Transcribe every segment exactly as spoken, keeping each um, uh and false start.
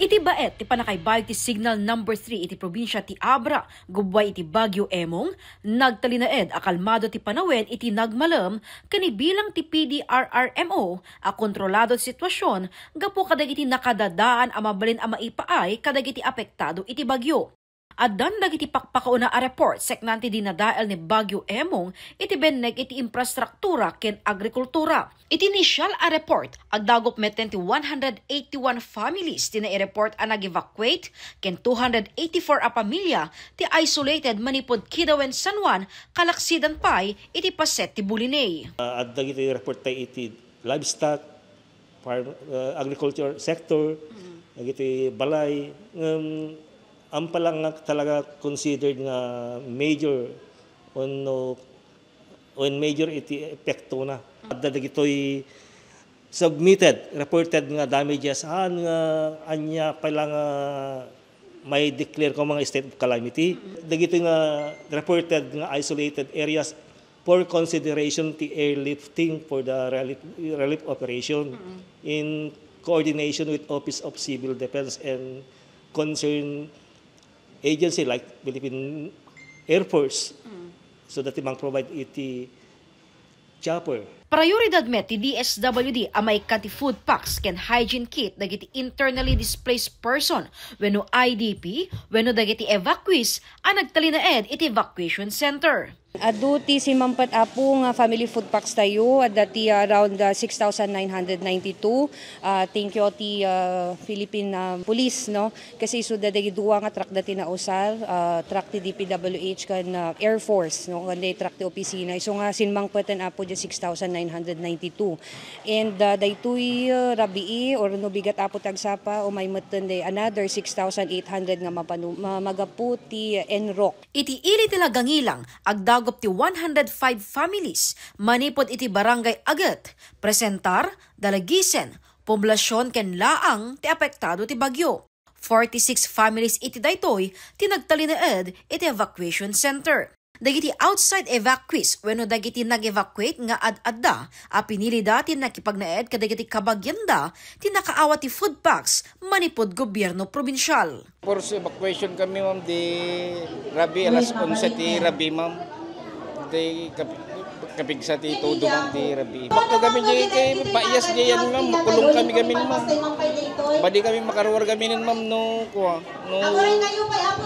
Iti baet ti pannakaibayag ti Signal Number Three iti probinsia ti Abra, gubbuay iti Bagyo Emong, nagtalinaed a kalmado ti panawen iti nagmalem ken ibilang ti P D R R M O a kontrolado ti sitwasion gapu kadagiti nakadadaan a mabalin a maipaay kadagiti apektado iti bagyo. Addan dagiti pakpakauna a report saknaan ti dinadael ni Bagyo Emong iti benneg iti infrastruktura ken agrikultura. Iti initial a report, agdagup metten ti one hundred eighty-one families ti nai-report a nag-evacuate ken two hundred eighty-four a pamilya ti isolated manipud Kidawen, San Juan, kalaksidan pay iti paset ti Buliney. Ah, adda dagiti report tayo iti livestock, farm, ah, agriculture sector, dagiti balay, ngem ampay lang nga talaga considered nga major wenno, wen major iti epektona. Adda dagitoy submitted, reported nga damages, haan nga ania pay lang nga mai-declare ko nga state of calamity. Dagitoy nga reported nga isolated areas for consideration ti airlifting for the relief, relief operation in coordination with Office of Civil Defense and concerned agency like Philippine Air Force, so that ti mang-provide iti chopper. Prioridad met ti D S W D a maikkan ti food packs ken hygiene kit dagiti internally displaced person wenno I D P wenno dagiti evacuees a nagtalinaed iti evacuation center. Adu ti sinmangpet, Apo, nga family food packs tayo. Adda ti, ah, around, ah, six thousand nine hundred ninety-two. Ah, thank you ti, ah, Philippine, ah, Police, no? Kasi isu dagiti dua nga truck da ti nausar, ah, truck ti D P W H ken, ah, Air Force, no? Ken day truck ti opisina. Isu nga sinmangpeten, Apo, di six thousand nine hundred ninety-two. And, ah, daytoy, ah, rabii, or no bigat, Apo, ti agsapa, umay metten day another six thousand eight hundred nga mapanu-, ma-, magapu ti N R O C. Iti ili ti Lagangilang, agdagup ti one hundred five families manipud iti Barangay Aget, Presentar, Dalagisen, Poblacion ken Laang ti apektado ti bagyo. Forty-six families iti daytoy ti nagtalinaed iti evacuation center. Dagiti outside evacuees wenno dagiti nag-evacuate nga ad-adda a pinilida ti nakipagnaed kadagiti kabagianda ti nakaawat ti food packs manipud gobierno probinsial. Forced evacuation kami, ma'am, di rabii, alas onse ti rabii, ma'am. Di kap-, kapigsa ti todo, ma'am, di rabii. Bakka kami di kay paiyas di yan, ma'am. Makulong kami gamin, ma'am. Badi kami makaruar gamin, ma'am, no, kuwa. No,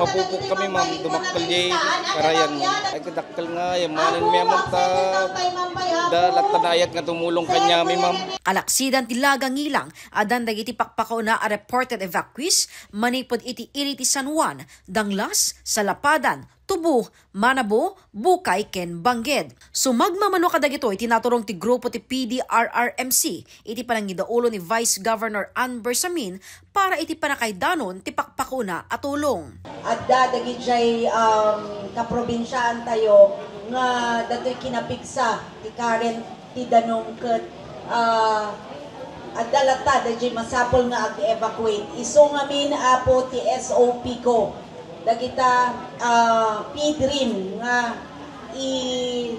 mapupok kami, ma'am, dumakkel di karayan, ma'am. Ay, kadakkel nga, yamanen mi, ma'am, ta, da, latta na ayat nga tumulong kanyami, ma'am. Kalaksidan ti Lagangilang, addan dagiti pakpakauna a reported evacuees manipud iti ili ti San Juan, Danglas, Salapadan, Tubo, Manabo, Bukay, ken Bangged. Sumagmamano kadagitoy ti naturong ti grupo ti P D R R M C iti panangidaulo ni Vice Governor Ann Bersamin para iti pannakaidanon ti pakpakauna a tulong. Adda dagidiay, um, kaprobinsiaan tayo nga datoy kinapigsa ti current ti danum ket, ah, adda latta daydiay masapul nga ag-evacuate. Isu ngamin, Apo, ti S O P ko dagita, ah, PDRRM nga i-,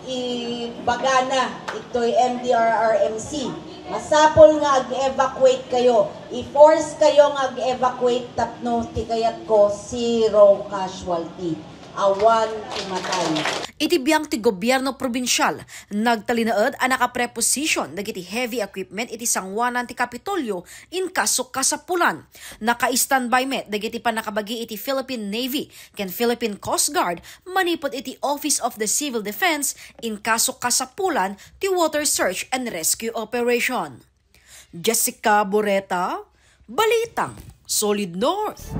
ibagana itoy M D R R M C. Masapul nga ag-evacuate kayo. I-force kayo nga ag-evacuate tapno ti kayatko, zero casualty. Awan ti matay. Iti biang ti gobierno probinsial, nagtalinaed a nakapreposition dagiti heavy equipment iti sanguanan ti Kapitolyo in kaso kasapulan. Naka-standby met dagiti pannakabagi iti Philippine Navy ken Philippine Coast Guard manipud iti Office of the Civil Defense in kaso kasapulan ti water search and rescue operation. Jessica Boreta, Balitang Solid North.